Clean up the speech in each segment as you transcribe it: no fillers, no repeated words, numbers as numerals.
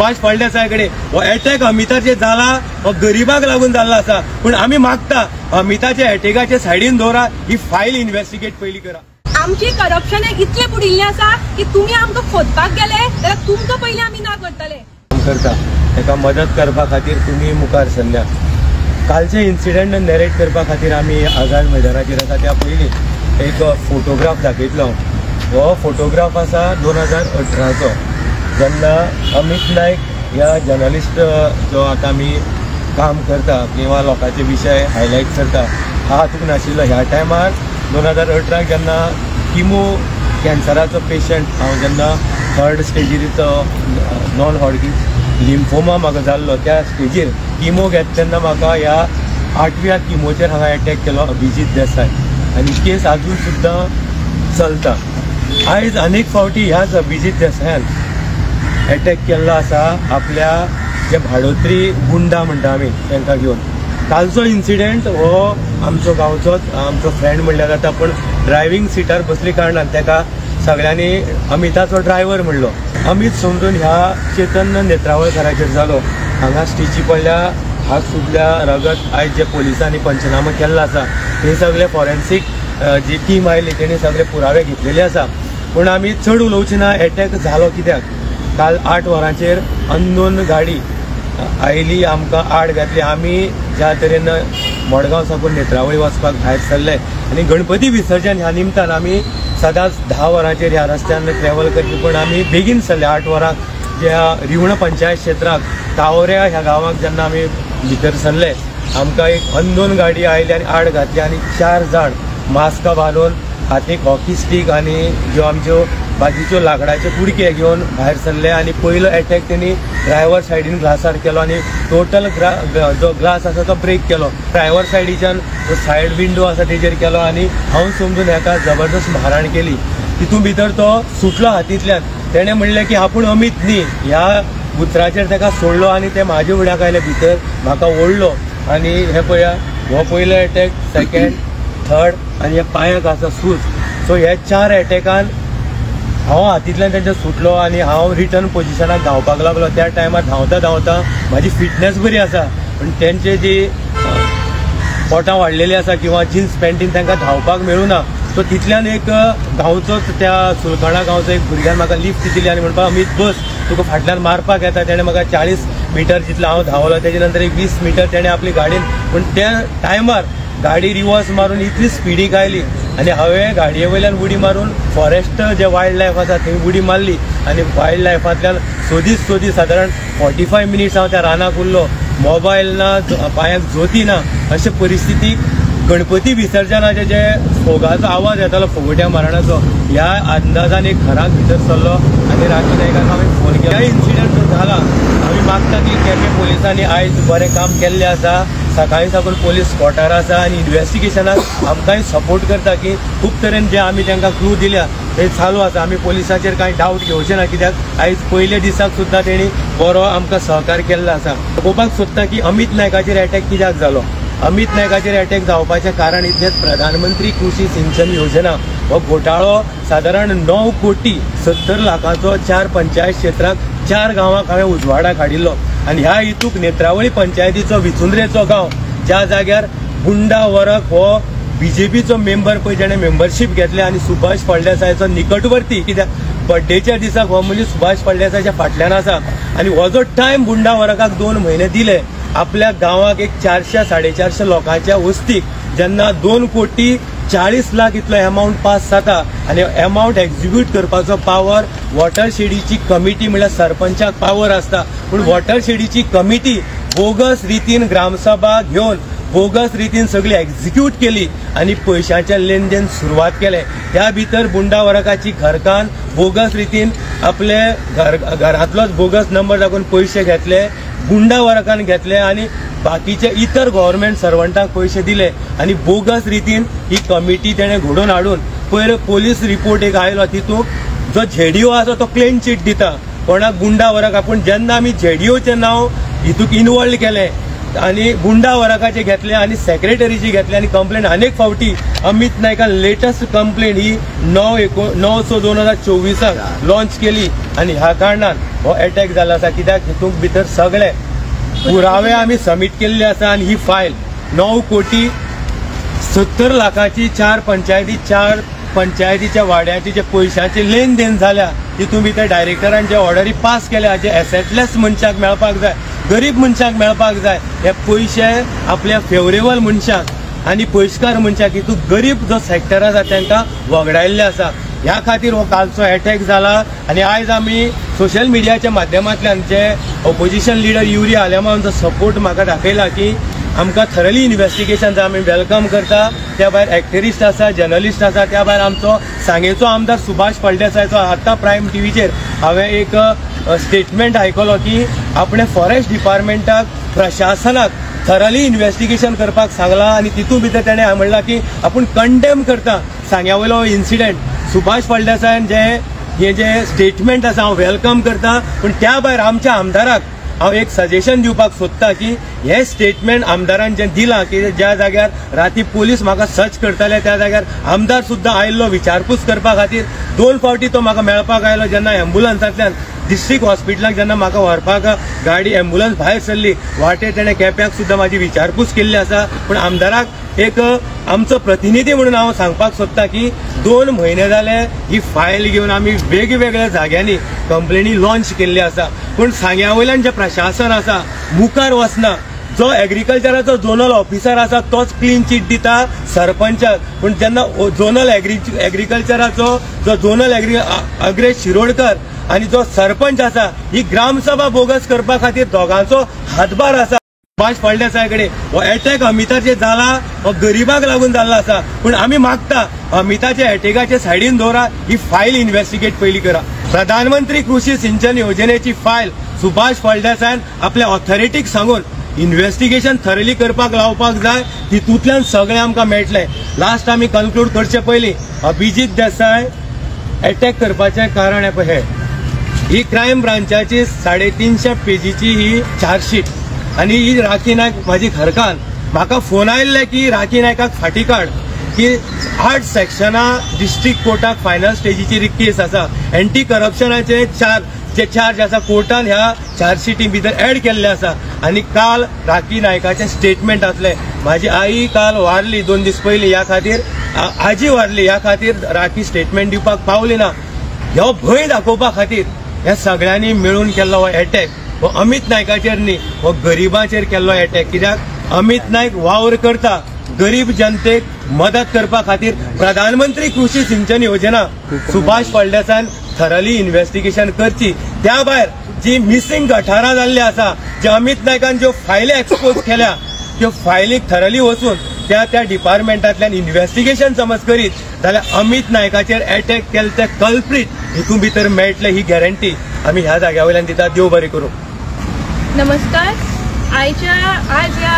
सुभाष फळदेसाय कडेन हो एटॅक अमिताचेर जाला हो गरिबाक लागून जाल्लो आसा, पूण आमी मागता अमिताच्या एटॅकाचे सायडीन दवरा, ही फायल इन्व्हेस्टिगेट पयली करा. आमची करप्शन इतलें बुडिल्लें आसा की तुमी आमकां खोदपाक गेले जाल्यार तुमकां पयलीं आमी ना करतले. करता ताका मदत करपा खातीर तुमी मुखार सरल्या. कालचे इन्सिडंट नॅरेट करपा खातीर आमी आझाद मैदानाचेर आसा. त्या पयलीं एक फोटोग्राफ दाखयतलो. हो फोटोग्राफ आसा 2018चो, जेन्ना अमित नायक ह्या जर्नलिस्ट जो आतां आमी काम करता किंवा लोकांचे विशय हायलायट करता हा हातूंत नाशिल्लो. ह्या टायमार 2018 जेन्ना किमो कॅन्सराचो पेशंट हांव जेन्ना थर्ड स्टेजीर नॉन हॉडकिन लिम्फोमा म्हाका जाल्लो त्या स्टेजीर किमो घेत तेन्ना म्हाका ह्या 8व्या किमोचेर हांगा एटॅक केलो अभिजीत देसाय आनी केस आजून सुद्दां चलता. आयज अनेक फावटी ह्याच अभिजीत देसायान एटॅक केल्लो आसा आपल्या जे भाडोत्री गुंडा म्हणटा आमी तांकां घेवन. कालचो इन्सिडंट हो आमचो गांवचोच आमचो फ्रेंड म्हणल्यार जाता, पूण ड्रायव्हींग सिटार बसली कारणान ताका सगळ्यांनी अमिताचो ड्रायव्हर म्हणलो. अमित समजून ह्या चेतन नेत्रावळकराचेर जालो. हांगा स्टिची पडल्या, हात सुटल्या, रगत. आयज जे पोलिसांनी पंचनामा केल्लो आसा हे सगळे फॉरेन्सीक जी टीम आयली तेणी सगळे पुरावे घेतलेले आसा. पूण आमी चड उलोवचे ना एटॅक जालो कित्याक. काल 8 वरांचेर अननोन गाडी आयली, आमकां आड घातली. आमी ज्या तरेन मडगांव साकून नेत्रावळी वचपाक भायर सरले आनी गणपती विसर्जन ह्या निमतान आमी सदांच 10 वरांचेर ह्या रस्त्यान ट्रॅव्हल करची, पूण आमी बेगीन सरले 8 वरांक. ज्या रिवणा पंचायत क्षेत्राक तावऱ्या ह्या गांवाक जेन्ना आमी भितर सरले आमकां एक अननोन गाडी आयली आनी आड घातली आनी 4 जाण मास्कां घालून हातीक हॉकी स्टीक आनी ज्यो आमच्यो बाकीच्यो लाकडाच्यो कुडके घेवन भायर सरले आनी पयलो एटॅक तेणी ड्रायव्हर सायडीन ग्लासार केलो आनी टोटल जो ग्लास आसा तो ब्रेक केलो. ड्रायव्हर सायडीच्यान जो सायड विंडो आसा तेजेर केलो आनी हांव समजून हेका जबरदस्त मारहाण केली. तितून भितर तो सुटलो हातींतल्यान. तेणें म्हणलें की आपूण अमित न्ही ह्या उतराचेर ताका सोडलो आनी ते म्हाजे फुड्याक आयले भितर म्हाका ओडलो आनी हे पळया हो पयलो एटॅक, सेकेंड, थर्ड आनी हे पांयाक आसा सूज. सो ह्या 4 एटॅकान हांव हातींतल्यान तेंच्या सुटलो आनी हांव रिटर्न पोजिशनाक धांवपाक लागलो. त्या टायमार धांवता धांवता म्हाजी फिटनेस बरी आसा, पूण तेंचे जी पोटां वाडलेली आसा किंवा जिन्स पॅन्टीन तांकां धांवपाक मेळूं ना. सो तितल्यान एक गांवचोच त्या सुलकणा गांवचो एक भुरग्यान म्हाका लिफ्ट दिली आनी म्हणपाक अमित बस, तुका फाटल्यान मारपाक येता. तेणें म्हाका 40 मिटर जितलो हांव धांवलो तेजे नंतर एक 20 मिटर तेणें आपली गाडयेन, पूण त्या टायमार गाडी रिवर्स मारून इतली स्पिडीक आयली आनी हांवें गाडये वयल्यान उडी मारून फॉरेस्ट जे वायल्ड लायफ आसा थंय उडी मारली आनी वायल्ड लायफांतल्यान सोदीत सोदीत सादारण 45 मिनिट्स हांव त्या रानाक उरलो. मोबायल ना, पांयाक जोती ना, अशे परिस्थितीक गणपती विसर्जनाचे जे फोगाचो आवाज येतालो फोगोट्या मारणाचो ह्या अंदाजान एक घरांत भितर सरलो आनी राजू नायकाक हांवें फोन केलो. ह्या इन्सिडंट जो जाला आमी मागता की केपें पोलिसांनी आयज बरें काम केल्लें आसा. सकाळीं साकून पोलीस स्पॉटार आसा आनी इन्व्हेस्टिगेशनाक आमकांय सपोर्ट करता की खूब तरेन जे आमी तांकां क्लू दिल्या ते चालू आसा. आमी पोलिसाचेर कांय डावट घेवचे ना कित्याक आयज पयल्या दिसाक सुद्दां तेणी बरो आमकां सहकार केल्लो आसा. पळोवपाक सोदता की अमित नायकाचेर एटॅक कित्याक जालो. अमित नायकाचेर एटॅक जावपाचें कारण इतलेंच, प्रधानमंत्री कृषी सिंचन योजना हो घोटाळो सादारण 9 कोटी 70 लाखाचो 4 पंचायत क्षेत्राक 4 गांवांक हांवें उजवाडाक हाडिल्लो आनी ह्या हितूक नेत्रावळी पंचायतीचो विचुंद्रेचो गांव ज्या जाग्यार गुंडा वरक हो बीजेपीचो मेंबर पळय जेणे मेंबरशीप घेतले आनी सुभाष फळदेसायाचो निकटवर्ती, कित्याक बड्डेच्या दिसाक हो मनीस सुभाष फळदेसायाच्या फाटल्यान आसा आनी हो जो टायम गुंडा वरकाक 2 म्हयने दिले आपल्या गांवाक एक 400 450 लोकांच्या वस्तीक जेन्ना 2 कोटी 40 लाख इतलो एमावंट पास जाता आनी एमावंट एक्झिक्यूट करपाचो पावर वॉटर शेडीची कमिटी म्हणल्यार सरपंचाक पावर आसता, पूण वॉटर शेडीची कमिटी बोगस रितीन ग्रामसभा घेवन बोगस रितीन सगळी एक्झिक्यूट केली आनी पयशांचें लेनदेन सुरवात केलें. त्या भितर गुंडा वरकाची घरकान्न बोगस रितीन आपले घरांतलोच बोगस नंबर दाखोवन पयशे घेतले, गुंडा वरकान घेतले आनी बाकीचे इतर गव्हर्मेंट सर्वंटांक पयशे दिले आनी बोगस रितीन ही कमिटी तेणें घडोवन हाडून पयर पोलीस रिपोर्ट एक आयलो तितूंत जो झेडिओ आसा तो क्लीन चीट दिता कोणाक गुंडा वरक. आपूण जेन्ना आमी झेडिओचें नांव हितूंत इनवॉल्व केलें आनी गुंडा वरकाचे घेतले आनी सेक्रेटरीची घेतले आनी कंप्लेन अनेक फावटी अमित नायकान लेटस्ट कंप्लेन ही 9/6/2024 लॉन्च केली आनी ह्या कारणान हो एटॅक जाला आसा. कित्याक हितूंत भितर सगळे पुरावे आमी सबमीट केल्ले आसा आनी ही फायल 9 कोटी 70 लाखाची 4 पंचायती 4 पंचायतीच्या वाड्याची जे पयशांची लेन then जाल्या तितून भितर डायरेक्टरान जे ऑर्डरी पास केल्या जे एसेटलेस मनशाक मेळपाक जाय, गरीब मनशाक मेळपाक जाय, हे पयशे आपल्या फेवरेबल मनशाक आनी पयशकार मनशाक हितून गरीब जो सेक्टर आसा तांकां वगडायल्ले आसा. ह्या खातीर हो कालचो एटॅक जाला आनी आयज आमी सोशल मिडियाच्या माध्यमांतल्यान जे ऑपोजिशन लिडर युरी आलेमांचो सपोर्ट म्हाका दाखयला की आमकां थरली इन्वेस्टिगेशन आमी welcome करता. त्या भायर एक्टिविस्ट आसा, जर्नलिस्ट आसा, त्या भायर आमचो सांगेचो आमदार सुभाष फळदेसायचो आतां प्रायम टीव्हीचेर हांवें एक स्टेटमेंट आयकलो की आपणें फॉरेस्ट डिपार्टमेंटाक प्रशासनाक थरली इन्वेस्टिगेशन करपाक सांगलां आनी तितूंत भितर तेणें म्हणलां की आपूण कंडेम करता सांग्या वयलो इन्सिडंट. सुभाष फळदेसायन जे हे जे स्टेटमेंट आसा हांव welcome करता, पूण त्या भायर आमच्या आमदाराक हांव एक सजेशन दिवपाक सोदता की हे स्टेटमेंट आमदारान जें दिलां की ज्या जाग्यार राती पोलीस म्हाका सर्च करताले त्या जाग्यार आमदार सुद्दां आयिल्लो विचारपूस करपा खातीर. 2 फावटी तो म्हाका मेळपाक आयलो जेन्ना एम्बुलन्सांतल्यान डिस्ट्रिक्ट हॉस्पिटलाक जेन्ना म्हाका व्हरपाक गाडी एम्बुलन्स भायर सरली वाटेर तेणें केप्याक सुद्दां म्हाजी विचारपूस केल्ली आसा. पूण आमदाराक एक आमचो प्रतिनिधी म्हणून हांव सांगपाक सोदता की 2 म्हयने जाले ही फायल घेवन आमी वेगवेगळ्या जाग्यांनी कंप्लेनी लॉन्च केल्ली आसा, पूण सांग्या वयल्यान जें प्रशासन आसा मुखार वचना. जो एग्रीकल्चराचो झोनल ऑफिसर आसा तोच क्लीन चीट दिता सरपंचाक, पूण जेन्ना झोनल एग्रीकल्चराचो जो झोनल अग्रेश शिरोडकर आनी जो सरपंच आसा ही ग्रामसभा बोगस करपा खातीर दोगांचो हातभार आसा. सुभाष फळदेसाय कडेन हो एटॅक अमिताचेर जाला हो गरिबाक लागून जाल्लो आसा, पूण आमी मागता अमिताच्या एटॅकाचे सायडीन दवरा, ही फायल इन्वेस्टिगेट पयलीं करा. प्रधानमंत्री कृषी सिंचन योजनेची फायल सुभाष फळदेसायन आपल्या ऑथॉरिटीक सांगून इन्वेस्टिगेशन थरली करपाक लावपाक जाय, तितूंतल्यान सगळें आमकां मेळटलें. लास्ट आमी कन्क्लूड करचे पयलीं अभिजीत देसाय एटॅक करपाचें कारण हें ही क्रायम ब्रांचाची 350 पेजीची ही चार्जशीट आनी ही राखी नायक म्हाजी घरकान्न म्हाका फोन आयिल्ले की राखी नायकाक फाटी काड की 8 सेक्शनां डिस्ट्रिक्ट कोर्टाक फायनल स्टेजीची केस आसा, एंटी करप्शनाचे जे चार्ज आसा कोर्टान ह्या चार्जशीटी भितर एड केल्ले आसा. आनी काल राखी नायकाचें स्टेटमेंट आसलें, म्हाजी आई काल वारली 2 दीस पयलीं, ह्या खातीर आजी वारली, ह्या खातीर राखी स्टेटमेंट दिवपाक पावली ना. हो भंय दाखोवपा खातीर ह्या सगळ्यांनी मेळून केल्लो हो एटॅक हो अमित नायकाचेर न्ही, हो गरिबांचेर केल्लो एटॅक. कित्याक अमित नायक वावर करता गरीब जनतेक मदत करपा खातीर. प्रधानमंत्री कृषी सिंचन योजना सुभाष फळदेसायन थरली इन्वेस्टिगेशन करची. त्या भायर जी मिसिंग गठारां जाल्ली आसा, जे अमित नायकान ज्यो फायली एक्सपोज केल्या त्यो फायलीक थरली वचून त्या त्या डिपार्टमेंटांतल्यान इन्वेस्टिगेशन समज करीत जाल्यार अमित नायकाचेर एटॅक केले ते कल्प्रीट हितून भितर मेळटले ही गॅरंटी आमी ह्या जाग्या वयल्यान दिता. देव बरें करूं. नमस्कार. आज ह्या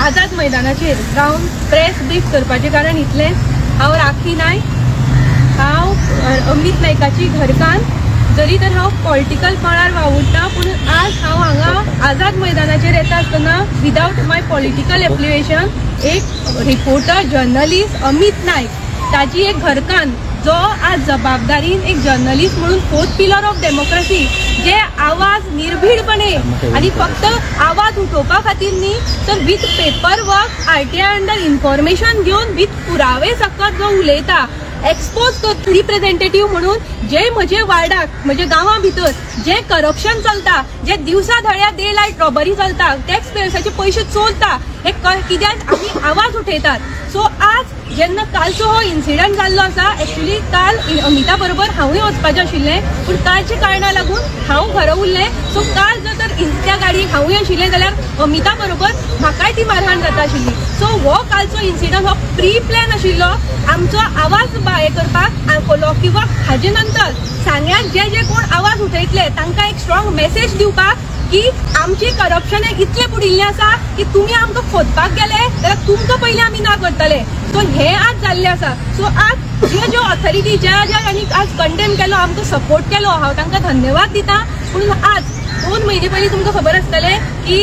आझाद मैदानाचेर जावन प्रेस ब्रीफ करपाचें कारण इतलेंच, हांव राखी नायक, हांव अमित नायकाची घरकान्न. जरी तर हांव पॉलिटिकल मळार वावुरता, पूण आज हांव हांगा आझाद मैदानाचेर येता आसतना विदावट माय पॉलिटिकल एफ्लिएशन एक रिपोर्टर जर्नलिस्ट अमित नायक ताजी एक घरकान्न जो आज जबाबदारीन एक जर्नलिस्ट म्हणून फोर्थ पिलर ऑफ डेमोक्रेसी जे आवाज निर्भीडपणे आनी फक्त आवाज उठोवपा खातीर न्ही तर with paper work RTI under information घेवन विथ पुरावे सकट जो उलयता एक्सपोज कर रिप्रेझेंटेटिव्ह म्हणून जे म्हजे वार्डाक म्हजे गांवा भितर जे करप्शन चलता, जे दिवसा धड्या डे लायट रॉबरी चलता, टॅक्स पेयर्साचे पयशे चोरता, हे कित्याक आमी आवाज उठयतात. सो आज जेन्ना कालचो हो इन्सिडंट जाल्लो आसा, एक्चुअली काल अमिता बरोबर हांवूय वचपाचें आशिल्लें, पूण कालच्या कारणा लागून हांव घरा उरलें. सो काल जर तर त्या गाडयेक हांवूय आशिल्लें जाल्यार अमिता बरोबर म्हाकाय ती मारहाण जाता आशिल्ली. सो हो कालचो इन्सिडंट हो प्री प्लॅन आशिल्लो आमचो आवाज हे करपाक किंवा हाजे नंतर सांग्याक जे जे कोण आवाज उठयतले तांकां एक स्ट्रॉंग मेसेज दिवपाक की आमची करप्शन इतलें बुडिल्लें आसा की तुमी आमकां खोदपाक गेले जाल्यार तुमकां पयलीं आमी ना करतले. सो हें आज जाल्लें आसा. सो आज ज्यो ज्यो ऑथॉरिटी ज्या ज्या आनी आज कंडेम केलो, आमकां सपोर्ट केलो, हांव तांकां धन्यवाद दिता. पूण आज 2 म्हयने पयलीं तुमकां खबर आसतलें की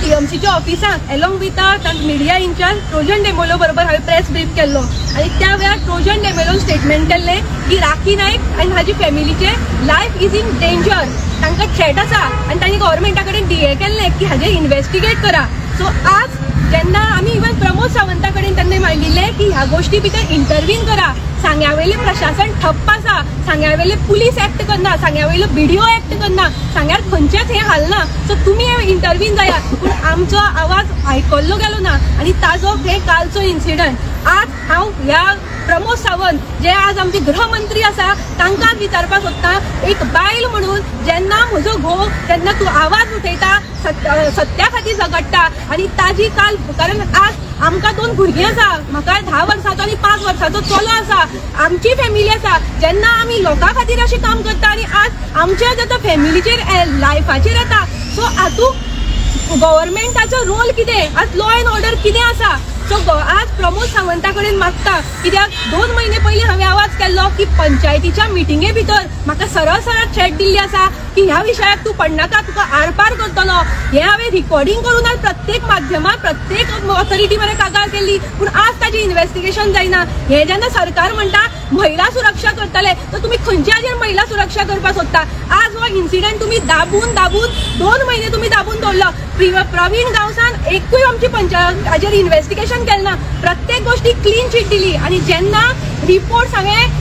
टीएमसीच्या ऑफिसाक along with media in charge Trajano D'Mello बरोबर हांवें प्रेस ब्रीफ केल्लो आनी त्या वेळार ट्रोजन डेमेलोन स्टेटमेंट केल्लें की राखी नायक आनी हाजी फॅमिलीचे लायफ is in danger, तांकां थ्रेट आसा आनी तांणी गव्हर्मेंटा कडेन डीए केल्लें की हाजेर इन्वेस्टिगेट करा. सो आज जेन्ना आमी इवन प्रमोद सावंता कडेन तांणी मांडिल्लें की ह्या गोश्टी भितर इंटरवीन करा, सांग्या वयलें प्रशासन ठप्प आसा, सांग्या वयले पुलीस एक्ट करना, सांग्या वयलो बीडीओ एक्ट करना, सांग्यार खंयचेच हें हालना, सो तुमी इंटरवीन जायात. पूण आमचो आवाज आयकल्लो गेलो ना आनी ताजो हे कालचो इन्सिडंट. आज हांव ह्या प्रमोद सावंत जे आज आमचे गृहमंत्री आसा तांकां विचारपाक सोदता, एक बायल म्हणून जेन्ना म्हजो घोव जेन्ना तूं आवाज उठयता, सत्या खातीर झगडटा आनी ताजी काल, कारण आज आमकां 2 भुरगीं आसा, म्हाका 10 वर्सांचो आनी 5 वर्सांचो चलो आसा, आमची फॅमिली आसा. जेन्ना आमी लोकां खातीर अशें काम करता आनी आज आमच्या जेन्ना फॅमिलीचेर लायफाचेर येता, सो हातूंत गव्हर्मेंटाचो रोल कितें, आज लॉ एंड ऑर्डर कितें आसा. सो आज प्रमोद सावंता कडेन मागता, कित्याक 2 म्हयने पयलीं हांवें आवाज केल्लो की पंचायतीच्या मिटिंगे भितर म्हाका सरळ सरळ थ्रेट दिल्ली आसा की ह्या विशयाक तूं पडनाका, तुका आरपार करतलो. हें हांवें रिकॉर्डिंग करून आज प्रत्येक माध्यमात प्रत्येक ऑथॉरिटी मरे कागाळ केल्ली, पूण आज ताजें इन्वेस्टिगेशन जायना. हें जेन्ना सरकार म्हणटा महिला सुरक्षा करतले, तर तुमी खंयच्या हाजेर महिला सुरक्षा करपाक सोदता? आज हो इन्सिडंट तुमी दाबून दाबून 2 म्हयने तुमी दाबून दवरलो. प्रवीण गांवसान एकूय आमची पंचायत हाजेर इन्वेस्टिगेशन केलें ना, प्रत्येक गोष्टी क्लीन चीट दिली. आनी जेन्ना रिपोर्ट हांवें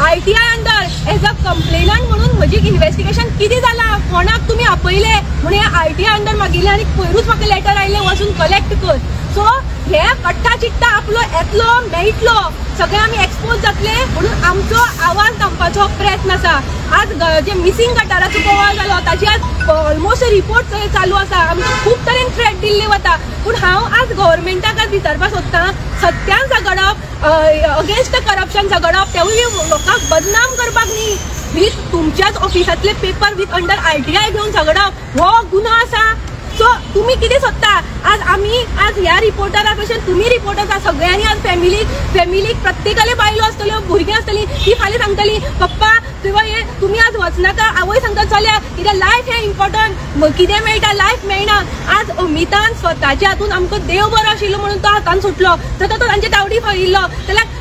ITI under as a complainant म्हणून म्हजी इन्वेस्टिगेशन कितें जालां, कोणाक तुमी आपयले म्हणून हें ITI under मागिल्लें आनी पयरूच म्हाका लेटर आयलें वचून कलेक्ट कर. सो हे कट्टा चिट्टा आपलो येतलो मेळटलो, सगळे आमी एक्सपोज जातले म्हणून आमचो आवाज दामपाचो प्रयत्न आसा. आज जे मिसिंग गटाराचो बोवाळ जालो ताजी आज ऑलमोस्ट रिपोर्ट चालू आसा, आमकां खूब तरेन थ्रेट दिल्ले वता. पूण हांव आज गव्हर्मेंटाक आज विचारपाक सोदतां, सत्यान झगडप, अगेन्स्ट करप्शन झगडप, तेवूय लोकांक बदनाम करपाक न्ही, वीथ तुमच्याच ऑफिसांतले पेपर वीथ अंडर ITI घेवन झगडप हो गुन्हो आसा. सो तुमी कितें सोदता? आज आमी आज ह्या रिपोर्टरा भशेन तुमी रिपोर्टर आसा, सगळ्यांनी आज फॅमिलीक प्रत्येकाले बायलो आसतल्यो, भुरगीं आसतलीं, ती फाल्यां सांगतली पप्पा किंवा हे तुमी आज वचनाका, आवय सांगता चल्या कित्याक लायफ हें इम्पॉर्टंट, कितें मेळटा लायफ मेळना. आज अमितान स्वताच्या हातून आमकां देव बरो आशिल्लो म्हणून तो हातान सुटलो, तर तो तांचे तावडी फळिल्लो. जाल्यार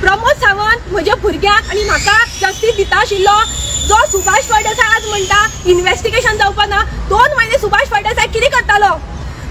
प्रमोद सावंत म्हज्या भुरग्यांक आनी म्हाका जस्टीस दिता आशिल्लो. जो सुभाष फळदेसाय आज म्हणटा इन्वेस्टिगेशन जावपा ना, 2 म्हयने सुभाष फळदेसाय कितें करतालो,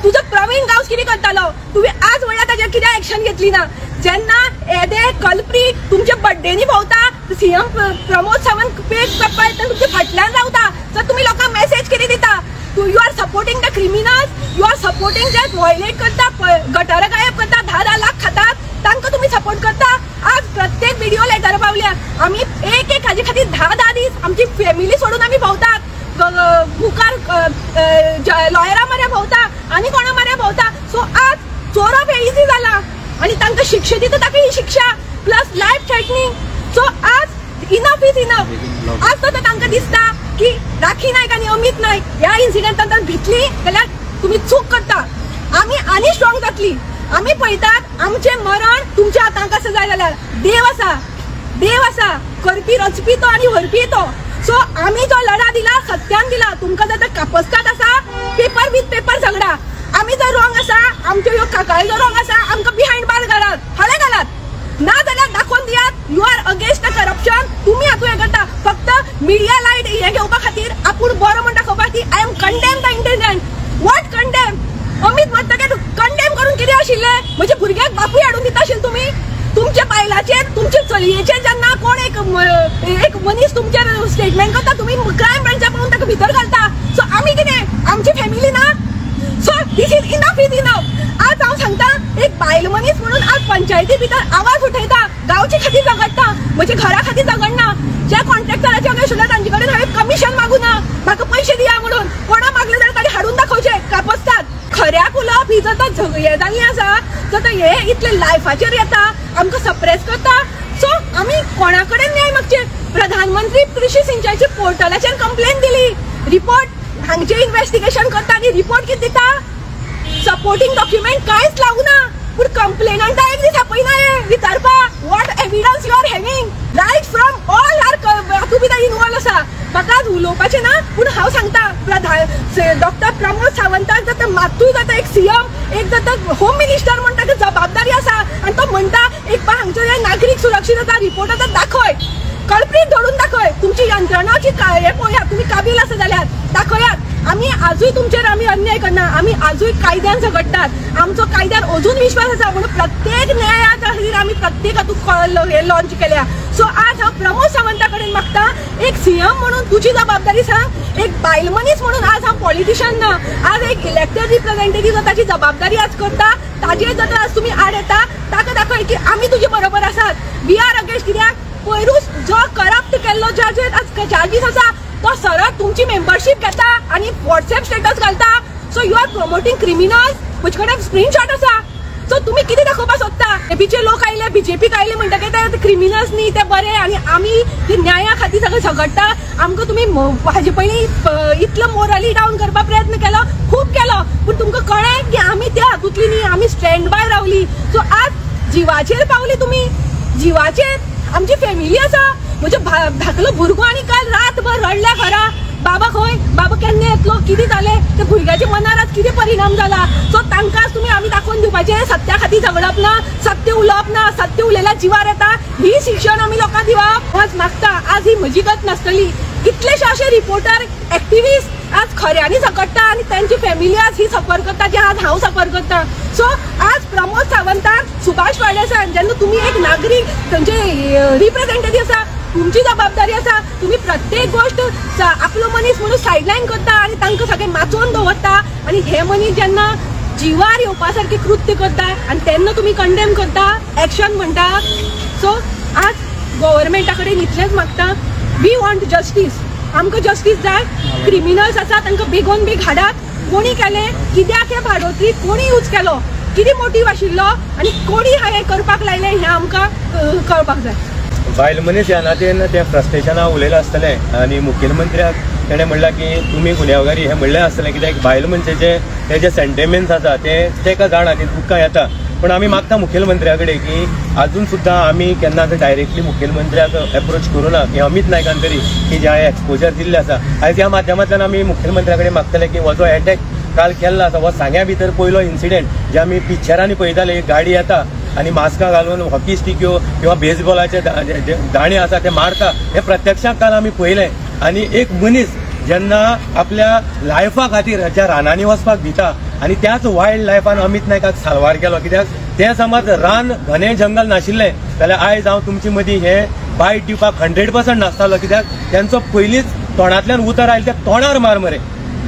तुजो प्रवीण गांवस कितें करतालो, तुवें आज म्हणल्यार ताजेर कित्याक एक्शन घेतली ना? जेन्ना येदे कल्प्रीट तुमच्या बड्डेनी भोंवता, सीएम प्रमोद सावंत पेट करपा येता, तुमच्या फाटल्यान रावता, तर तुमी लोकांक मेसेज कितें दिता? You are supporting the criminals, you are supporting J violet करता, गटारां गायब करता, 10-10 लाख खातात, तांकां तुमी सपोर्ट करता. आज प्रत्येक व्हिडिओ लेटर पावल्या, आमी एक एक हाजे खातीर 10-10 दीस आमची फॅमिली सोडून आमी भोंवतात, मुखार लॉयरा माऱ्या भोंवता आनी कोणा माऱ्या भोंवता. सो आज चोरप हें इजी जालां आनी तांकां शिक्षा दिता ताका ही शिक्षा प्लस लायफ थ्रेटनींग. सो आज इनफ is enough. आज तर तांकां दिसता की राखी नायक आनी अमित नायक ह्या इन्सिडंटान भितली जाल्यार तुमी चूक करता, आमी आनी स्ट्रॉंग जातली. आमी पळयतात आमचें मरण तुमच्या हातांक आसा जाय जाल्यार देव आसा, देव आसा, करपी रचपी तो आनी व्हरपी तो. सो आमी जो लढा दिला सत्यान दिला, तुमकां जर कापस्तात आसा पेपर वीथ पेपर झगडा, आमी जर रॉंग आसा, आमच्यो ह्यो कागाळी जर रॉंग आसा, आमकां बिहायंड बार घालात, फाल्यां घालात, ना जाल्यार दाखोवन दियात you are against the corruption. तुमी हातूंत हें करता फक्त मिडिया लायट हें घेवपा खातीर, आपूण बरो म्हण दाखोवपा खातीर. I am condemn the incident. What condemn? Amit मरतकीर कंडेम करून कितें आशिल्लें? म्हज्या भुरग्याक बापूय हाडून दिता आशिल्ले तुमी? तुमच्या बायलाचेर, तुमच्या चलयेचेर जेन्ना कोण एक मनीस तुमचेर स्टेटमेंट करता, तुमी क्रायम ब्रांचा पळोवन ताका भितर घालता. सो आमी कितें, आमची फॅमिली ना? So this is enough is enough. आज हांव सांगता, एक बायल मनीस म्हणून आज पंचायती भितर आवाज उठयता, गांवचे खातीर झगडटा, म्हज्या घरा खातीर झगडना. ज्या कॉन्ट्रॅक्टराचे अगेन्स्ट उरला तांचे कडेन हांवें कमिशन मागूना, म्हाका पयशे दिया म्हणून. कोणा मागले जाल्यार ताणें हाडून दाखोवचें कापस्तात. खऱ्याक उलोवप ही जर हें जाल्लें आसा, जर हे इतले लायफाचेर येता, आमकां सप्रेस करता. सो आमी कोणा कडेन न्याय मागचें? प्रधानमंत्री कृषी सिंचायचे पोर्टलाचेर कंप्लेन दिली, रिपोर्ट हांगचे इन्वेस्टिगेशन करता आनी रिपोर्ट कितें दिता? सपोर्टिंग डॉक्युमेंट कांयच लावना, पूण कंप्लेनंटा एक दीस आपयना हे विचारपा what evidence you are having. Right from all are हातूंत भितर इनवॉल्व आसा. म्हाका आज उलोवपाचें ना, पूण हांव सांगता डॉक्टर प्रमोद सावंताक जाता मातूय जाता एक सीएम एक जाता होम मिनिस्टर म्हण ताका जबाबदारी आसा आनी तो म्हणटा एक पा हांगचे नागरीक सुरक्षीत आसा, रिपोर्ट आसा दाखय, कल्प्रीट धरून दाखय, तुमची यंत्रणाची हे पळयात, तुमी काबील आसा जाल्यार दाखयात. आमी आजूय तुमचेर आमी अन्याय करना, आमी आजूय कायद्यान झगडटात, आमचो कायद्यार अजून विश्वास आसा म्हणून प्रत्येक न्याया खातीर आमी प्रत्येक हातूंत हे लॉन्च केल्या. सो आज हांव प्रमोद सावंता कडेन मागता, एक सीएम म्हणून तुजी जबाबदारी सांग, एक बायल मनीस म्हणून आज हांव पॉलिटिशियन ना, आज एक इलेक्टेड रिप्रेझेंटेटिव्ह ताची जबाबदारी आज करता, ताजेर जाता आज तुमी आड येता, ताका दाखय की आमी तुजे बरोबर आसात, we are against. कित्याक पयरूच जो करप्ट केल्लो जाजेर आज चार्जीस आसा तो सरळ तुमची मेंबरशीप घेता आनी वॉट्सएप स्टेटस घालता. So you are promoting criminals. म्हजे कडेन स्क्रीनशॉट आसा. सो तुमी कितें दाखोवपाक सोदता? बीजेपीचे लोक आयले, बीजेपीक आयले म्हणटकीर ते क्रिमिनल्स न्ही, ते बरे आनी आमी ती न्याया खातीर सगळें झगडटा. आमकां तुमी हाजे पयलीं इतलो मोरली डावन करपाक प्रयत्न केलो, खूब केलो, पूण तुमकां कळ्ळें की आमी त्या हातूंतली न्ही, आमी स्टँड बाय रावली. सो आज जिवाचेर पावली तुमी, जिवाचेर. आमची फॅमिली आसा, म्हजो धाकलो भुरगो आनी काल रातभर रडल्या घरा, बाबा खंय, बाबा केन्ना येतलो, कितें जालें, त्या भुरग्याच्या मनार आज कितें परिणाम जाला. सो तांकां तुमी आमी दाखोवन दिवपाचें सत्या खातीर झगडप ना, सत्य उलोवप ना, सत्य उलयल्यार जिवार येता, ही शिक्षण आमी लोकांक दिवप. आज मागता, आज ही म्हजी गत नासतली. कितलेशे अशे रिपोर्टर एक्टिविस्ट आज खऱ्यांनी झगडटा आनी तांची फॅमिली आज ही सफर करता, जे आज हांव सफर करता. सो आज प्रमोद सावंताक, सुभाष फळदेसान, जेन्ना तुमी एक नागरीक थंयचे रिप्रेझेंटेटिव्ह आसा, तुमची जबाबदारी आसा, तुमी प्रत्येक गोश्ट आपलो मनीस म्हणून सायडलायन करता आनी तांकां सगळें माचोवन दवरता आनी हे मनीस जेन्ना जिवार येवपा सारकें कृत्य करता आनी तेन्ना तुमी कंडेम करता, एक्शन म्हणटा. सो आज गव्हर्मेंटा कडेन इतलेंच मागता, we want justice. आमकां जस्टीस जाय. क्रिमिनल्स आसा तांकां बेगोन बेग हाडात. कोणी केलें, कित्याक हें भाडोत्री कोणी यूज केलो, कितें मोटीव आशिल्लो आनी कोणी हें करपाक लायलें हें आमकां कळपाक जाय. बायल मनीस ह्या नात्यान तें फ्रस्ट्रेशना उलयलां आसतलें आनी मुखेलमंत्र्याक तेणें म्हणलां की तुमी गुन्यांवकारी हें म्हणलें आसतलें, कित्याक बायल मनशेचे ते जे सेंटिमेंट्स आसा ते तेका जाणा, ती दुख्खां येता. पूण आमी मागता मुखेलमंत्र्या कडेन की आजून सुद्दां आमी केन्ना डायरेक्टली मुखेलमंत्र्याक एप्रोच करूं ना की अमित नायकान तरी की जें हांवें एक्सपोजर दिल्लें आसा, आयज ह्या माध्यमांतल्यान आमी मुखेलमंत्र्या कडेन मागतले की हो जो एटॅक काल केल्लो आसा हो सांग्या भितर पयलो इन्सिडेंट जे आमी पिक्चरांनी पळयताले, एक गाडी येता आनी मास्कां घालून हॉकी स्टिक्यो किंवा बेसबॉलाचे दाणे आसा ते मारता, हे प्रत्यक्षात काल आमी पळयलें. आनी एक मनीस जेन्ना आपल्या लायफा खातीर ज्या रानांनी वचपाक भिता आनी त्याच वायल्ड लायफान अमित नायकाक साल्वार केलो, कित्याक तें समज रान घने जंगल नाशिल्लें जाल्यार आयज हांव तुमचे मदीं हें बायट दिवपाक 100% नासतालो, कित्याक तेंचो पयलींच तोंडांतल्यान उतर आयलें त्या तोंडार मार मरे,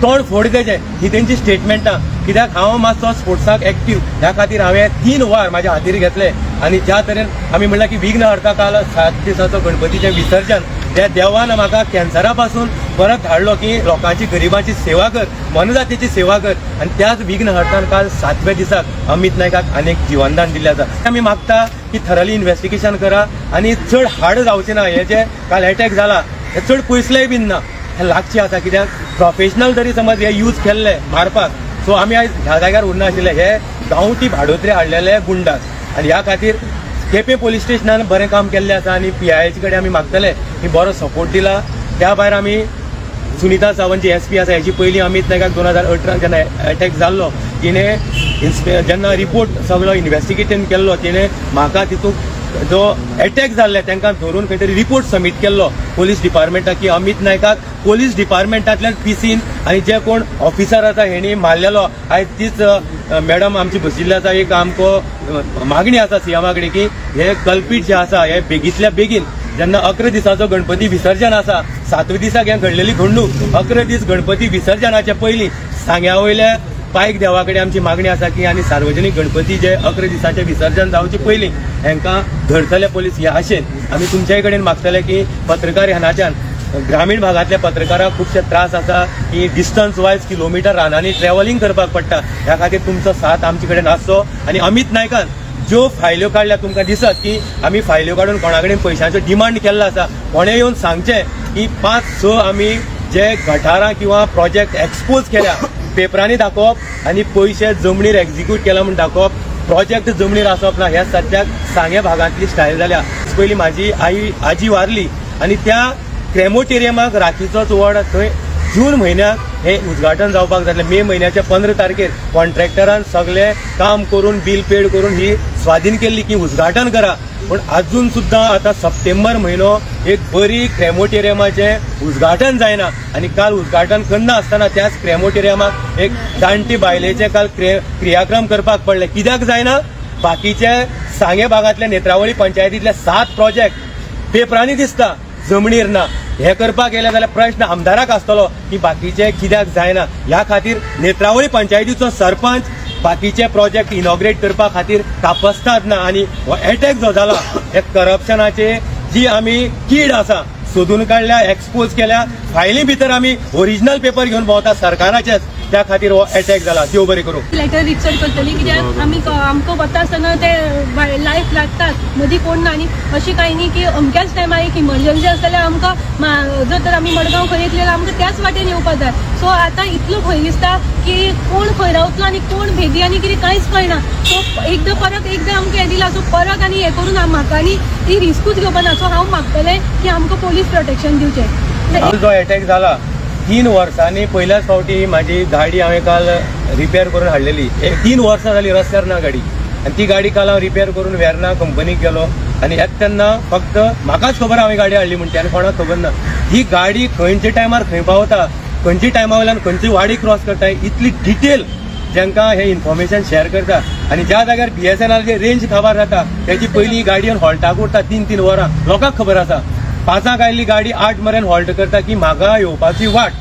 तोंड फोड तेजें, ही तेंची स्टेटमेंटां. कित्याक हांव मातसो स्पोर्ट्साक एक्टीव, ह्या खातीर हांवें 3 वार म्हाज्या हातीर घेतले आनी ज्या तरेन आमी म्हणलां की विघ्न हरता काल 7 दिसाचो गणपतीचें विसर्जन, त्या देवान म्हाका कॅन्सरा पासून परत धाडलो की लोकांची गरिबांची सेवा कर, मोनजातीची सेवा कर, आनी त्याच विघ्न हरतान काल 7व्या दिसाक अमित नायकाक आनीक जिवनदान दिल्लें आसा. आमी मागता की थरली इन्वेस्टिगेशन करा आनी चड हार्ड जावचें ना. हे जे काल एटॅक जाला हे चड पयसलेय बीन ना, हे लागचे आसा, कित्याक प्रोफेशनल तरी समज हे यूज केल्ले मारपाक. सो आमी आयज ह्या जाग्यार उरनाशिल्ले, हे गांवठी भाडोत्री हाडलेले गुंडास आनी ह्या खातीर केपें पोलीस स्टेशनान बरें काम केल्लें आसा आनी पी I कडेन आमी मागतले की बरो सपोर्ट दिला. त्या भायर आमी Sunita Sawant G S P आसा हेजी पयलीं अमित नायकाक 2018 जेन्ना एटॅक जाल्लो तिणें जेन्ना रिपोर्ट सगळो इन्वेस्टिगेशन केल्लो तिणें म्हाका तितूंत जो एटॅक जाल्ले तांकां धरून खंय तरी रिपोर्ट सबमीट केल्लो पोलीस डिपार्टमेंटाक की अमित नायकाक पोलीस डिपार्टमेंटांतल्यान पीसीन आनी जे कोण ऑफिसर आसा हेणी मारलेलो. आयज तीच मॅडम आमची बशिल्ली आसा, एक आमकां मागणी आसा सीएमा कडेन की हे कल्पीट जे आसा हे बेगींतल्या बेगीन जेन्ना 11 दिसाचो गणपती विसर्जन आसा, 7व्या दिसाक हें घडलेली घडणूक, 11 दीस गणपती विसर्जनाचे पयलीं सांग्या वयल्या पायक देवा कडेन आमची मागणी आसा की आनी सार्वजनीक गणपती जे 11 दिसाचें विसर्जन जावचे पयलीं हेंकां धरतले पोलीस ह्या आशेन आमी तुमच्याय कडेन मागतले की पत्रकार ह्या नात्यान ग्रामीण भागांतल्या पत्रकारांक खुबशे त्रास आसा की डिस्टन्स वायज किलोमिटर रानांनी ट्रॅव्हलिंग करपाक पडटा, ह्या खातीर तुमचो साथ आमचे कडेन आसचो. आनी अमित नायकान ज्यो फायल्यो काडल्या तुमकां दिसत की आमी फायल्यो काडून कोणा कडेन पयशांचो डिमांड केल्लो आसा, कोणें येवन सांगचें की 5-6 आमी जे गटारां किंवा प्रोजेक्ट एक्सपोज केल्या पेपरांनी दाखोवप आनी पयशे जमनीर एक्झिक्यूट केला म्हूण दाखोवप, प्रोजेक्ट जमनीर आसप ना, ह्या सद्याक सांगे भागांतली स्टायल जाल्या. पयलीं म्हाजी आई आजी वारली आनी त्या क्रेमोटेरियमाक राखीचोच वड थंय जून म्हयन्याक हे उद्घाटन जावपाक जातलें. मे म्हयन्याच्या 15 तारखेर कॉन्ट्रॅक्टरान सगळे काम करून बील पेड करून ही स्वाधीन केल्ली की उद्घाटन करा, पूण अजून सुद्दां आतां सप्टेंबर म्हयनो एक बरी क्रेमोटेरियमाचें उद्घाटन जायना. आनी काल उद्घाटन करना आसतना त्याच क्रेमोटेरियमाक एक जाणटी बायलेचें काल क्रियाक्रम करपाक पडलें. कित्याक जायना? बाकीचे सांगे भागांतले नेत्रावळी पंचायतींतले 7 प्रोजेक्ट पेपरांनी दिसता, जमनीर ना. हे करपाक गेले जाल्यार प्रश्न आमदाराक आसतलो की बाकीचे कित्याक जायना. ह्या खातीर नेत्रावळी पंचायतीचो सरपंच बाकीचे प्रोजेक्ट इनॉग्रेट करपा खातीर कापस्तात ना. आनी हो एटॅक जो जाला हे करप्शनाचे जी आमी कीड आसा सोदून काडल्या, एक्सपोज केल्या, फायली भितर आमी ओरिजिनल पेपर घेवन भोंवता सरकाराचेच, त्या खातीर हो एटॅक जाला. देव बरें करूं. लेटर रिक्सर करतली कित्याक आमी आमकां वता आसतना ते लायफ लागतात मदीं कोण ना. आनी अशी कांय न्ही की अमक्याच टायमार एक इमर्जन्सी आसा जाल्यार आमकां जर तर आमी मडगांव खंय येतले जाल्यार आमकां त्याच वाटेन येवपा जाय. सो आतां इतलो भंय दिसता की कोण खंय रावतलो आनी कोण भेदी आनी कितें कांयच कळना. सो एकदां परत एकदां आमकां हें दिलां, सो परत आनी हें करून म्हाका आनी ती रिस्कूच घेवपा ना. सो हांव मागतलें की आमकां पोलीस प्रोटेक्शन दिवचें. जो एटॅक जाला 3 वर्सांनी पयल्याच फावटी म्हाजी गाडी हांवें काल रिपेर करून हाडलेली. 3 वर्सां जाली रस्त्यार ना गाडी, आनी ती गाडी काल हांव रिपेर करून वेर्ना कंपनीक गेलो आनी येता तेन्ना फक्त म्हाकाच खबर हांवें गाडी हाडली म्हणटी आनी कोणाक खबर ना. ही गाडी खंयच्या टायमार खंय पावता, खंयच्या टायमा वयल्यान खंयची वाडी क्रॉस करता, इतली डिटेल जांकां हे इन्फॉर्मेशन शेअर करता. आनी ज्या जाग्यार BSNL range काबार जाता तेजी पयली गाडी येवन हॉल्टाक उरता 3-3 वरां, लोकांक खबर आसा. 5 आयिल्ली गाडी 8 मेरेन हॉल्ट करता की म्हाका येवपाची वाट.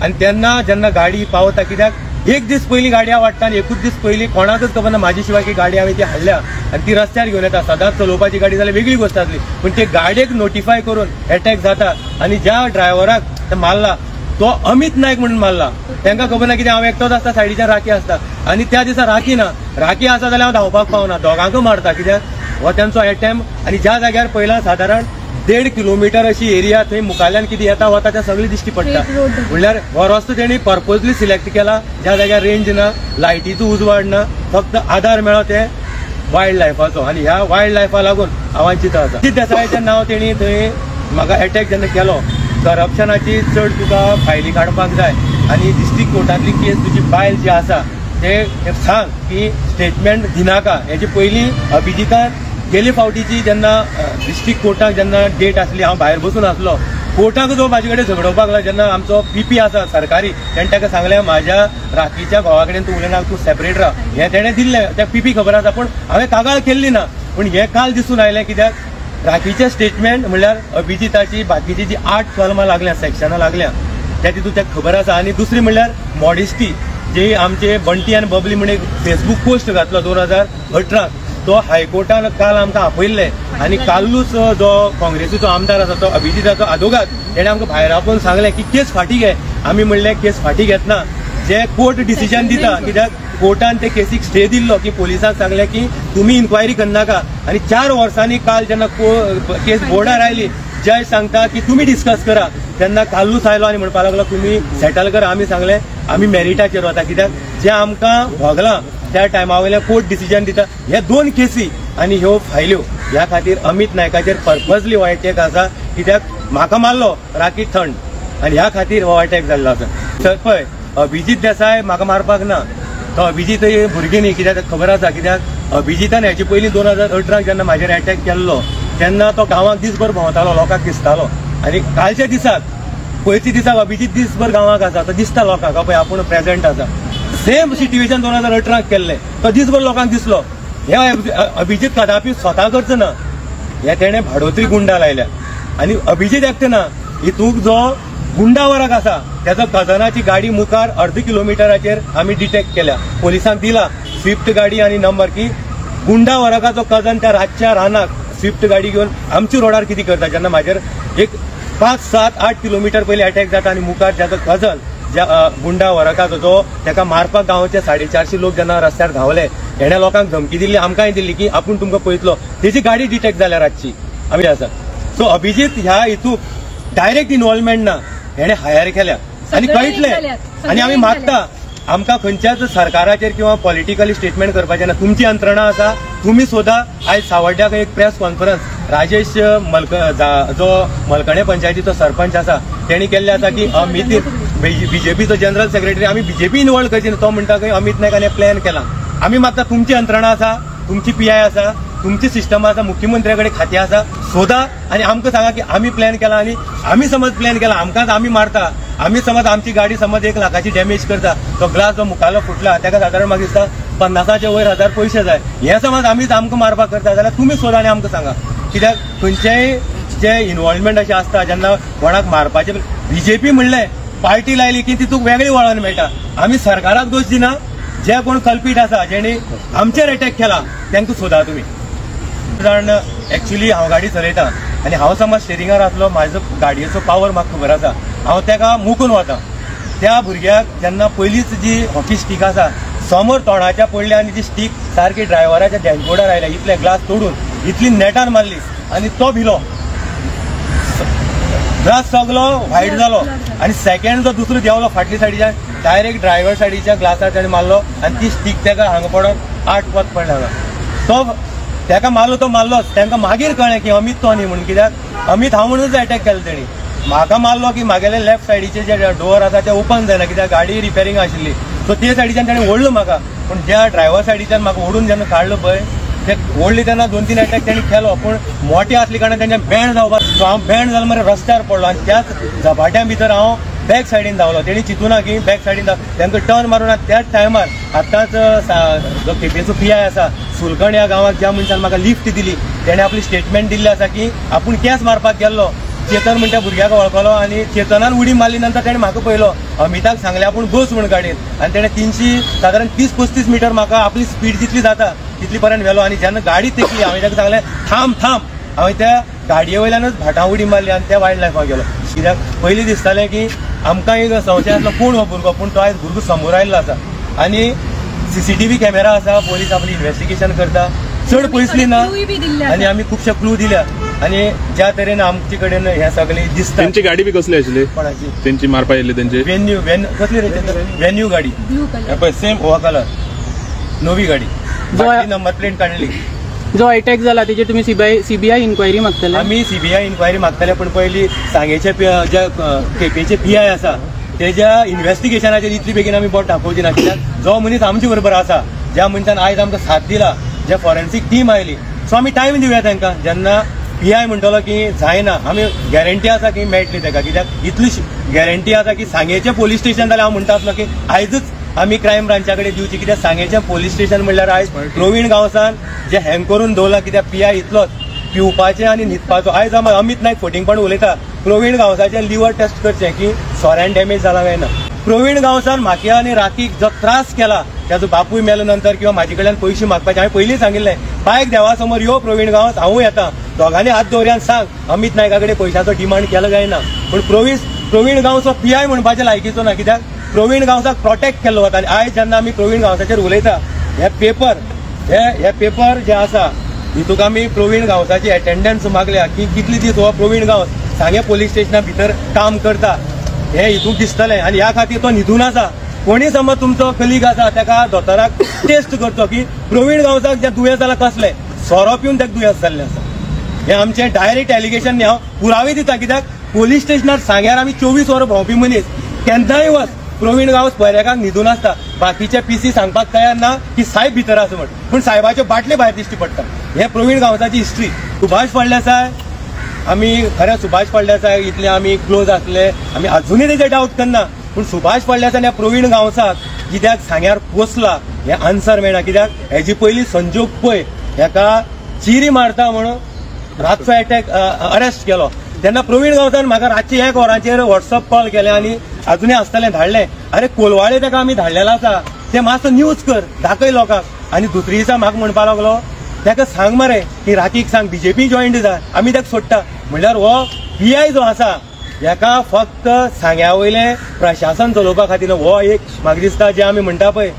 आनी तेन्ना जेन्ना गाडी पावता, कित्याक एक दीस पयलीं गाडी वाडटा आनी एकूच दीस पयलीं कोणाकच खबर ना म्हाजे शिवाय की गाडी हांवें ती हाडल्या आनी ती रस्त्यार घेवन येता. सदांच चलोवपाची गाडी जाल्यार वेगळी गोश्ट आसली, पूण ते गाडयेक नोटिफाय करून एटॅक जाता. आनी ज्या ड्रायव्हराक मारला तो अमित नायक म्हणून मारला, तांकां खबर ना कितें हांव एकटोच आसता, सायडीच्यान राखी आसता आनी त्या दिसा राखी ना, राखी आसा जाल्यार हांव धांवपाक पावना, दोगांकूय मारता कित्याक हो तेंचो एटेम्प. आनी ज्या जाग्यार पयला सादारण 1.5 किलोमिटर अशी एरिया थंय मुखाल्यान कितें येता वता तें सगळें दिश्टी पडटा. म्हणल्यार हो रस्तो तेणी पर्पजली सिलेक्ट केला, ज्या जाग्यार रेंज ना, लायटीचो उजवाड ना, फक्त आदार मेळो ते वायल्ड लायफाचो. आनी ह्या वायल्ड लायफा लागून हांव चिंता आसा. देसायाचें नांव तेणी थंय म्हाका एटॅक जेन्ना केलो, करप्शनाची चड तुका फायली काडपाक जाय आनी डिस्ट्रिक्ट कोर्टांतली केस तुजी बायल जी आसा ते सांग की स्टेटमेंट दिनाका. हेजे पयलीं अभिजितान गेले फावटीची जेन्ना डिस्ट्रिक्ट कोर्टाक जेन्ना डेट आसली, हांव भायर बसून आसलो, कोर्टाक जो म्हाजे कडेन झगडोवपाक लागलो. जेन्ना आमचो पीपी आसा सरकारी, तेणें ताका सांगलें म्हाज्या राखीच्या घोवा कडेन तूं उलयना, तूं सेपरेट राव, हें तेणें दिल्लें, त्या पीपी खबर आसा, पूण हांवें कागाळ केल्ली ना. पूण हें काल दिसून आयलें कित्याक राखीचें स्टेटमेंट म्हणल्यार अभिजिताची बाकीची जी 8 कलमां लागल्या, सेक्शनां लागल्या, त्या तितून तेका खबर आसा. आनी दुसरी म्हणल्यार मॉडिस्टी, जी आमचे बंटी आनी बबली म्हण एक फेसबूक पोस्ट घातलो 2018, तो हायकोर्टान काल आमकां आपयल्ले आनी कालूच जो काँग्रेसीचो आमदार आसा तो अभिजिताचो आदोगाद, तेणें आमकां भायर आपोवन सांगलें की केस फाटीं घे. आमी म्हणलें केस फाटीं घेतना जे कोर्ट डिसिजन दिता, कित्याक कोर्टान ते केसीक स्टे दिल्लो की पोलिसांक सांगलें की तुमी इन्क्वायरी करनाका. आनी 4 वर्सांनी काल जेन्ना केस बोर्डार आयली, जज सांगता की तुमी डिस्कस करा, तेन्ना कालूच आयलो आनी म्हणपाक लागलो तुमी सेटल करा. आमी सांगलें आमी मेरिटाचेर वता, कित्याक जें आमकां भोगलां त्या टायमा वयल्यान कोर्ट डिसिजन दिता. हे 2 केसी आनी ह्यो फायल्यो ह्या खातीर अमित नायकाचेर पर्पजली हो एटॅक आसा, कित्याक म्हाका मारलो राखी थंड आनी ह्या खातीर हो एटॅक जाल्लो आसा. तर पळय अभिजीत देसाय म्हाका मारपाक ना, तो अभिजीत भुरगीं न्ही, कित्याक खबर आसा, कित्याक अभिजितान हेचे पयलीं 2018 जेन्ना म्हाजेर एटॅक केल्लो तेन्ना तो गांवांत दीसभर भोंवतालो, लोकांक दिसतालो. आनी कालच्या दिसाक पयच्या दिसाक अभिजीत दीसभर गांवांक आसा, तो दिसता लोकांक पळय आपूण प्रेझेंट आसा. सेम सिट्युएशन 2018 केल्लें, तो दीसभर लोकांक दिसलो. हे अभिजीत कदापी स्वता करचो ना, हे तेणें भाडोत्री गुंडा लायल्या. आनी अभिजीत एकटे ना, हितूंक जो गुंडा वरक आसा त्याचो कजनाची गाडी मुखार अर्द किलोमिटराचेर आमी डिटेक्ट केल्या, पोलिसांक दिला स्विफ्ट गाडी आनी नंबर की गुंडा वरकाचो कजन त्या रातच्या रानाक स्विफ्ट गाडी घेवन आमच्या रोडार कितें करता. जेन्ना म्हाजेर एक 5, 7, 8 किलोमिटर पयलीं अटॅक जाता आनी मुखार ज्याचो कजन ज्या गुंडा वरकाचो जो ताका मारपाक गांवचे 450 लोक जेन्ना रस्त्यार धांवले, हेणे लोकांक धमकी दिल्ली, आमकांय दिल्ली की आपूण तुमकां पळयतलो, तेजी गाडी डिटेक्ट जाल्या रातची आमी आसा. सो अभिजीत ह्या हितूक डायरेक्ट इन्वॉल्वमेंट ना, हेणे हायर केल्या आनी कळटलें. आनी आमी मागता, आमकां खंयच्याच सरकाराचेर किंवा पॉलिटिकली स्टेटमेंट करपाचें ना. तुमची यंत्रणा आसा, तुमी सोदा. आयज सावड्ड्याक एक प्रेस कॉन्फरन्स राजेश जो मलकणे पंचायतीचो सरपंच आसा तेणी केल्ले आसा की अमित बीजेपीचो जनरल सेक्रेटरी, आमी बीजेपी इन्वॉल्व करची. तो म्हणटा की अमित नायक हाणें प्लॅन केला. आमी मागता तुमची यंत्रणा आसा, तुमची पीआय आसा, तुमची सिस्टम आसा, मुख्यमंत्र्या कडेन खातें आसा, सोदा आनी आमकां सांगा की आमी प्लॅन केला. आनी आमी समज प्लॅन केला, आमकांच आमी मारता, आमी समज आमची गाडी समज 1 लाखाची डॅमेज करता, तो ग्लास जो मुखालो फुटला ताका सादारण म्हाका दिसता 50 वयर हजार पयशे जाय. हे समज आमीच आमकां मारपाक करता जाल्यार तुमी सोदा आनी आमकां सांगा. कित्याक खंयचेय जे इन्वॉल्वमेंट अशें आसता जेन्ना कोणाक मारपाचें, बीजेपी म्हणलें पार्टी लायली की तितूंक वेगळी वळण मेळटा. आमी सरकाराक दोश दिना, जे कोण कल्पीट आसा जेणी आमचेर अटॅक केला तांकां सोदा तुमी. कारण एक्चुअली हांव गाडी चलयता आनी हांव समज स्टेरिंगार आसलो, म्हाजो गाडयेचो पावर म्हाका खबर आसा, हांव ताका मुकून वता. त्या भुरग्याक जेन्ना पयलींच जी हॉकी स्टीक आसा समोर तोंडाच्या पडली आनी ती स्टीक सारकी ड्रायव्हराच्या डॅशबोर्डार आयल्या, इतले ग्लास तोडून इतली नेटान मारली आनी तो भिलो, ग्लास सगलो व्हायट जालो. आनी सेकंड जो दुसरो देंवलो फाटली सायडीच्यान डायरेक्ट ड्रायव्हर सायडीच्या ग्लासार ताणें मारलो आनी ती स्टीक ताका हांगा पडोन 8 वत पडले हांगा. तो ताका मारलो तो मारलोच, तांकां मागीर कळ्ळें की अमित तो न्ही म्हणून. कित्याक अमित हांव म्हणूनच अटॅक केलो तेणी. म्हाका मारलो की म्हागेले लेफ्ट सायडीचे जे डोर आसा ते ओपन जायना, कित्याक गाडी रिपेरींग आशिल्ली. सो ते सायडीच्यान ताणें ओडलो म्हाका, पूण ज्या ड्रायव्हर सायडीच्यान म्हाका ओडून जेन्ना काडलो पळय, ते ओडली तेन्ना 2-3 अटॅक ताणें केलो, पूण मोटे आसले कारणान तेंच्या बँड जावपाक. सो हांव बँड जालो मरे रस्त्यार पडलो आनी त्याच झपाट्या भितर हांव बॅक सायडीन धांवलो. तेणी चिंतूना की बॅक सायडीन धांव, तांकां टर्न मारून त्याच टायमार आतांच जो केपेचो पीआय आसा सुलगण ह्या गांवाक ज्या मनशान म्हाका लिफ्ट दिली तेणें आपली स्टेटमेंट दिल्ली आसा की आपूण केस मारपाक गेल्लो, चेतन म्हणटा भुरग्याक वळखलो आनी चेतनान उडी मारली नंतर तेणें म्हाका पळयलो, अमिताक सांगलें आपूण बस म्हूण गाडयेन, आनी तेणें 300 सादारण 30-35 मिटर म्हाका आपली स्पीड जितली जाता तितली पर्यंत व्हेलो. आनी जेन्ना गाडी तेकली हांवें ताका सांगलें थांब थांब, हांवें त्या गाडये वयल्यानच भाटां उडी मारली आनी त्या वायल्ड लायफाक गेलो. कित्याक पयलीं दिसतालें की आमकां एक संशय आसलो कोण हो भुरगो, पूण तो आयज भुरगो समोर आयिल्लो आसा आनी सीसीटीव्ही कॅमेरा आसा, पोलीस आपली इन्वेस्टिगेशन करता, चड पयसली ना आनी आमी खुबशे क्लू दिल्या. आनी ज्या तरेन आमचे कडेन हे सगळे दिसता. तेंची गाडी बी कसली आशिल्ली? कोणाची? तेंची मारपा येयल्ली तेंची वेन्यू, कसली रे? वेन्यू गाडी, पळय सेम हो कलर, नवी गाडी, नंबर प्लेट काडली. जो अटॅक जाला तेजेर तुमी सीबीआय इन्क्वायरी मागतले? आमी सीबीआय इन्क्वायरी मागतले, पूण पयली सांगेचे जे केपेचे पीआय आसा तेज्या इन्वेस्टिगेशनाचेर इतली बेगीन आमी बोट दाखोवची ना. कित्याक जो मनीस आमचे बरोबर आसा, ज्या मनशान आयज आमकां साथ दिला, जे फॉरेन्सीक टीम आयली, सो आमी टायम दिवया तांकां. जेन्ना पीआय म्हणटलो की जायना, आमी गॅरंटी आसा की मेळटली ताका. कित्याक इतली गॅरंटी आसा की सांगेचें पोलीस स्टेशन जाल्यार हांव म्हणटा आसलो की आयजूच आमी क्रायम ब्रांचा कडेन दिवची. कित्याक सांगेचें पोलीस स्टेशन म्हणल्यार आयज प्रवीण गांवसान जे हँग करून दवरला, कित्याक पीआय इतलोच पिवपाचें आनी न्हिदपाचो. आयज आमी अमित नायक फटींगपण उलयता, प्रवीण गांवसाचें लिवर टेस्ट करचें की सोऱ्यान डॅमेज जाला काय ना. प्रवीण गांवसान म्हाका आनी राखीक जो त्रास केला, ताजो बापूय मेले नंतर किंवा म्हाजे कडल्यान पयशे मागपाचे, हांवें पयलीं सांगिल्लें बायक देवा समोर यो प्रवीण गांवस, हांवूय येता, दोगांनी हात दवरया आनी सांग अमित नायका कडेन पयशाचो डिमांड केलो काय ना. पूण प्रवीण गांवस हो पीआय म्हणपाचे लायकीचो ना, कित्याक प्रवीण गांवसाक प्रोटेक्ट केल्लो वता. आनी आयज जेन्ना आमी प्रवीण गांवसाचेर उलयता, हे पेपर हे पेपर जे आसा हितूक आमी प्रवीण गांवसाची एटेंडन्स मागल्या की कितले दीस हो प्रवीण गांवस सांगे पोलीस स्टेशना भितर काम करता हे हितूक दिसतलें. आनी ह्या खातीर तो न्हिदून आसा. कोणी समज तुमचो कलीग आसा ताका दोतोराक टेस्ट करचो की प्रवीण गांवसाक जें दुयेंस जालां कसलें, सोरो पिवन ताका दुयेंस जाल्लें आसा. हें आमचें डायरेक्ट एलिगेशन न्ही, हांव पुरावे दिता. कित्याक पोलीस स्टेशनार सांग्यार आमी 24 वरां भोंवपी मनीस, केन्नाय वच प्रवीण गांवस पर्यकाक न्हिदून आसता. बाकीचे पीसी सांगपाक तयार ना की साहेब भितर आसा म्हण, पूण साहेबाच्यो बाटले भायर दिश्टी पडटा. हे प्रवीण गांवसाची हिस्ट्री. सुभाष फळदेसाय, आमी खरें सुभाष फळदेसाय इतले आमी क्लोज आसले, आमी अजुनूय तेजे डावट करना, पूण सुभाष फळदेसाय ह्या प्रवीण गांवसाक कित्याक सांग्यार पोसला हें आन्सर मेळना. कित्याक हेजी पयली संजोग पय हेका चिरी मारता म्हणून रातचो अटॅक अरेस्ट केलो. तेन्ना प्रवीण गांवसान म्हाका रातचे 1 वरांचेर वॉट्सअप कॉल केलें आनी अजुनूय आसतलें धाडलें, अरे कोलवाळे ताका आमी धाडलेलो आसा, ते मातसो न्यूज कर दाखय लोकांक. आनी दुसरे दिसा म्हाका म्हणपाक लागलो ताका सांग मरे की राखीक सांग बीजेपी जॉयंट जाय, आमी ताका सोडटा. म्हणल्यार हो पीआय जो आसा हेका फक्त सांग्या वयलें प्रशासन चलोवपा खातीर हो एक म्हाका दिसता जे आमी म्हणटा पळय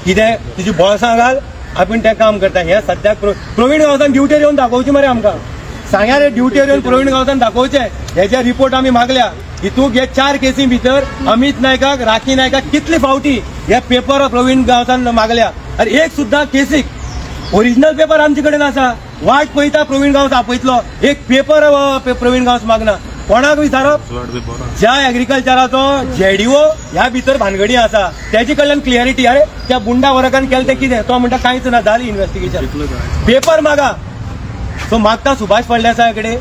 कितें तुजी बोळसां घाल आपूण तें काम करता. हें सद्याक प्रवीण गांवसान ड्युटेर येवन दाखोवचें मरे आमकां, सांग्यार ड्युटेर येवन प्रवीण गांवसान दाखोवचें. हेजे रिपोर्ट आमी मागल्या. हितूक हे 4 केसी भितर अमित नायकाक, राखी नायकाक कितले फावटी हे पेपर प्रवीण गांवसान मागल्या आनी एक सुद्दां केसीक ओरिजिनल पेपर आमचे कडेन आसा. वाट पळयता प्रवीण गांवस आपयतलो, एक पेपर प्रवीण गांवस मागना. कोणाक विचारप? ज्या एग्रीकल्चराचो जेडीओ ह्या भितर भानगडी आसा तेजे कडल्यान क्लियरिटी. अरे त्या बुंडा वरकान केलें तें कितें? तो म्हणटा कांयच ना, जाली इन्वेस्टिगेशन, पेपर मागा. सो मागता सुभाष फळदेसाय कडेन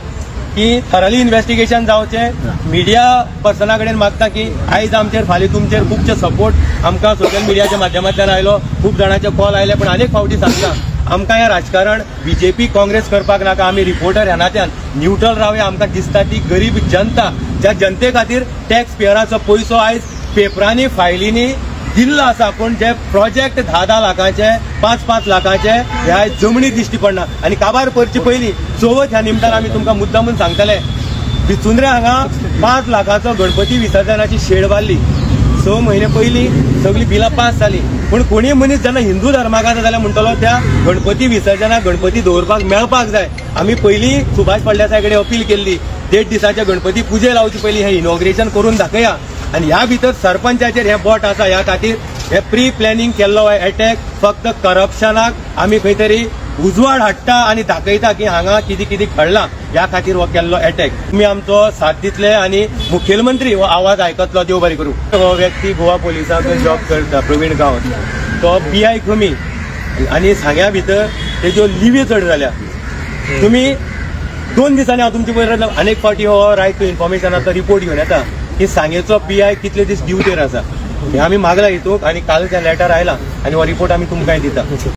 की थरली इन्वेस्टिगेशन जावचें. मिडिया पर्सना कडेन मागता की आयज आमचेर फाल्यां तुमचेर खुबशे सपोर्ट आमकां सोशल मिडियाच्या माध्यमांतल्यान आयलो, खूब जाणांचे कॉल आयले. पण अनेक फावटी सांगता आमकां हें राजकारण बीजेपी काँग्रेस करपाक नाका. आमी रिपोर्टर ह्या नात्यान न्यूट्रल रावया. आमकां दिसता ती गरीब जनता, ज्या जनते खातीर टॅक्स पेयराचो पयसो आयज पेपरांनी फायलींनी दिल्लो आसा, पूण जे प्रोजेक्ट 10-10 लाखांचे 5-5 लाखांचे हे आयज जमनी दिश्टी पडना. आनी काबार करचे पयलीं चवथ ह्या निमतान आमी तुमकां मुद्दामून सांगतले, बिचुंद्रे हांगा 5 लाखाचो गणपती विसर्जनाची शेड बांदली. 6 म्हयने पयलीं सगळीं बिलां पास जालीं, पूण कोणीय मनीस जेन्ना हिंदू धर्माक आसा जाल्यार म्हणटलो त्या गणपती विसर्जनाक गणपती दवरपाक मेळपाक जाय. आमी पयलीं सुभाष फळदेसाय कडेन अपील केल्ली, 1.5 दिसाच्या गणपती पुजे लावचे पयलीं हें इनॉग्रेशन करून दाखया. आनी ह्या भितर सरपंचाचेर हें बोट आसा, ह्या खातीर हे प्री प्लॅनिंग केल्लो एटॅक फक्त करप्शनाक आमी खंय तरी उजवाड हाडटा आनी दाखयता की हांगा कितें कितें घडलां, ह्या खातीर हो केल्लो एटॅक. तुमी आमचो साथ दितले आनी मुखेलमंत्री हो आवाज आयकतलो. देव बरें करूं. हो व्यक्ती गोवा पोलिसांक जॉब करता, प्रवीण गांवस, तो पी I कमी आनी सांग्या भितर तेज्यो लिव्यो चड जाल्या. तुमी 2 दिसांनी हांव तुमचे पयर अनेक फावटी हो रायट टू इन्फॉर्मेशनाचो रिपोर्ट घेवन येता की सांगेचो पी I कितले दीस ड्युटेर आसा. हें आमी मागला हितूक आनी काल तें लेटर आयला आनी हो रिपोर्ट आमी तुमकांय दिता.